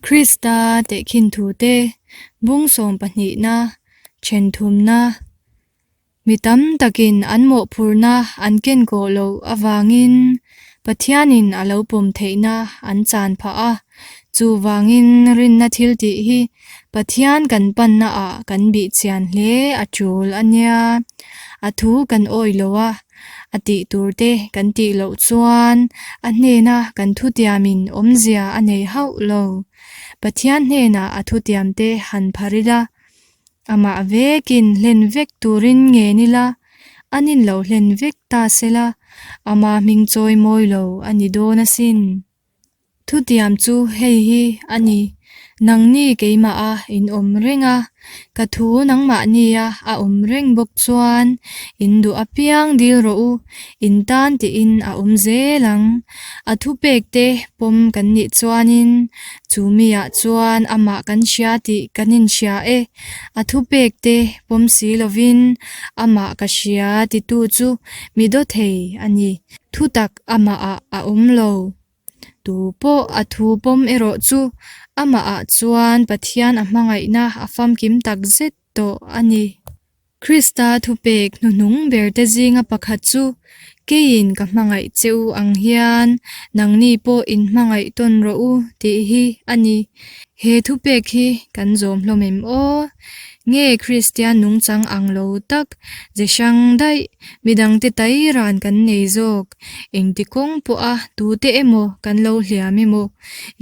Krista tehkhin thute bung sawm pahnihna then thumna Mi tam takin an mawhphurhna an kenkawh loh avangin Pathianin a lo pawm theihna an chan phah a. Chuvangin rinna thiltih hi Pathian kan pannaah kan bihchian hle a tul a nia. A thu kan awih lo a, a tih turte kan tih loh chuan a hnena kan thutiamin awmzia a nei hauh lo. Pathian hnenah a thutiamte han phar ila, Amah vekin hlen vek turin ngen ila, an in lo hlen vek ta sela, ama hming chawi mawi lo a ni dawn asin. Thutiam chu hei hi a ni, Nangni keimah a in awm reng a, ka thu nangmahnia a awm reng bawk chuan in duh apiang dil rawh u, in tan tiin a awm zel ang. A thupekte pawm kan nih chuanin Chu miah chuan amah kan hria tih kan inhria e, a thupek te pawm si lovin amah ka hria titu chu mi daw thei a ni. Thutak amahah a awm lo. Tu pawh a thu pawm erawh chu amahah chuan Pathian a hmangaihna a famkim tak zet tawh a ni. Krista thupek hnuhnung berte zinga pakhat chu, Keiin ka hmangaih che u ang hian nangni pawh in hmangaih tawn rawh u tih hi a ni. He thupek hi kan zawm hlawm em aw? Nge Kristian nungchang ang lo tak, ze hrang daih, midangte tai ran kan nei zawk? Engti kawng pawha tute emaw kan lo hliam emaw,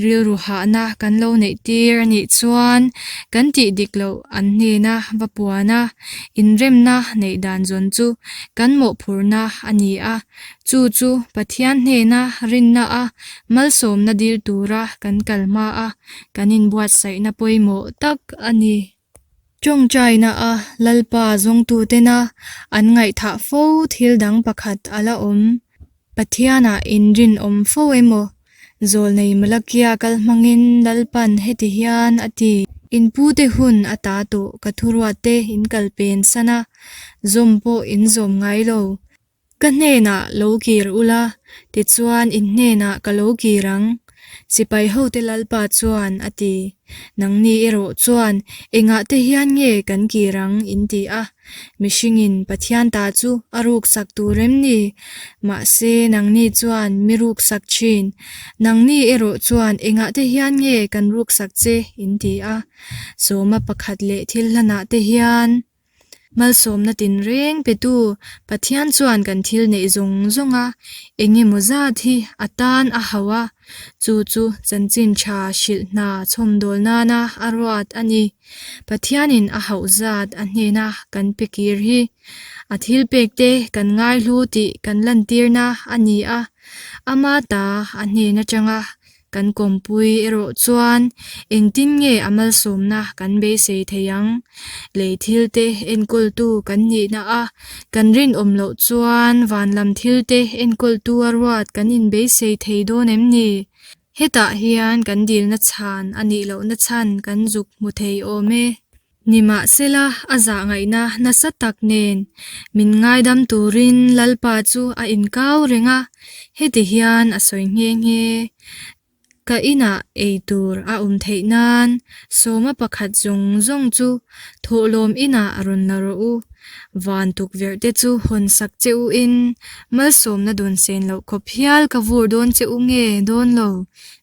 Rilru hahna kan lo neih tir a nih chuan kan tih dik loh an hnena va puan a, inremna neih dan zawn chu kan mawhphurhna a ni a. Chu chu Pathian hnena rinna a malsawmna dil tura kan kal hma a kan inbuatsaihna pawimawh tak a ni. Tawngtaina a Lalpa zawngtutena an ngaihthah fo thil dang pakhat a la awm. Pathianah inrinawm fo emaw? Zawlnei Malakia kal hmangin Lalpan heti hian a ti. In pute hun a ta tawh ka thuruatte in kal pen san a, zawm pawh in zawm ngai lo. Ka hnenah lo kir ula, tichuan in hnenah ka lo kir ang, sipai hote Lalpa chuan a ti. Nangni erawh chuan engah te hian nge kan kir ang in ti a, mihringin Pathian ta chu a ruksak tur em ni? Mahse nangni chuan mi ruksak thin, nangni erawh chuan engah te hian nge kan ruksak che in ti a, sawma pakhat leh thil hlanah te hian. Malsawmna tinreng petu Pathian chuan kan thil neih zawng zawnga eng emaw zat hi a tan a hauh a, chu chu chanchin tha hrilh hna chhawmdawl nana a ruat a ni. Pathianin a hauh zat a hnena kan pe kir hi a thil pekte kan ngaihlu tih kan lantirna a ni a, ama ta a hnen atanga Kan kawmpui erawh chuan engtin nge a malsawmna kan beisei thei ang? Lei thilte enkawltu kan nihna a kan rinawm loh chuan van lam thilte enkawltu a ruat kan inbeisei thei dawn em ni? Hetah hian kan dilna chhan a nih lohna chhan kan zuk hmu thei awm e. Nimahsela, a zahngaihna nasa tak nen min ngaidam turin Lalpa chu a inkau reng a, heti hian a sawi nghe nghe, Ka inah ei tur a awm theih nan sawma pakhat zawng zawng chu thawhlawm inah rawn la rawh u. Van tukverh te chu hawn sak che u in malsawmna dawn sen loh khawp hial ka vur dawn che u nge dawn lo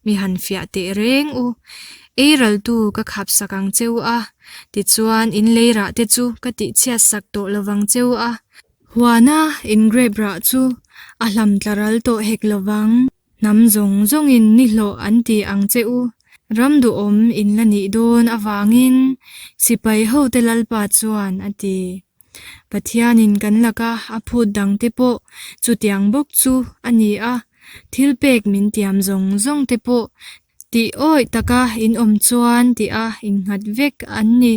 mi han fiah teh reng u. Ei raltu ka khap sak ang cheu a, tichuan in lei rah te chu ka tihchhiat sak tawh lovang cheu a. Huana in grape rah chu a hlam tla ral tawh hek lovang. Hnam zawng zawngin ni hlawh an ti ang che u. Ram duhawm in la nih dawn avangin sipai hote Lalpa chuan a ti. Pathianin kan laka a phut dangte pawh chutiang bawk chu a ni a, thilpek min tiam zawng zawngte pawh Tih awih taka in awm chuan tih a innghat vek an ni.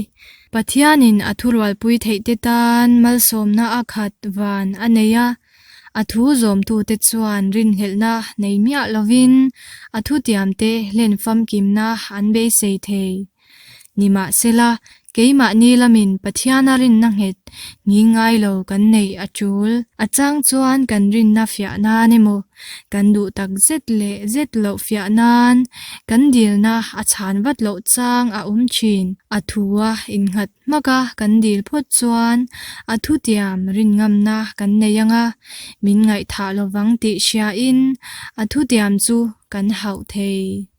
Pathianin a thurualpui theihte tan malsawmna a khat van a nei a, a thu zawmtute chuan rinhlelhna nei miah lovin a thutiamte hlen famkimna an beisei thei. Nimahsela, Keimahni lamin Pathiana rinna nghet nghing ngai lo kan neih a tul. A chang chuan kan rinna fiah nan emaw, kan duh tak zet leh zet loh fiah nan kan dilna a chhan vat loh chang a awm thin. A thua innghat hmaka kan dil phawt chuan a thutiam rin ngamna kan nei ang a, min ngaihthah lovang tih hriain a thutiam chu kan hauh thei.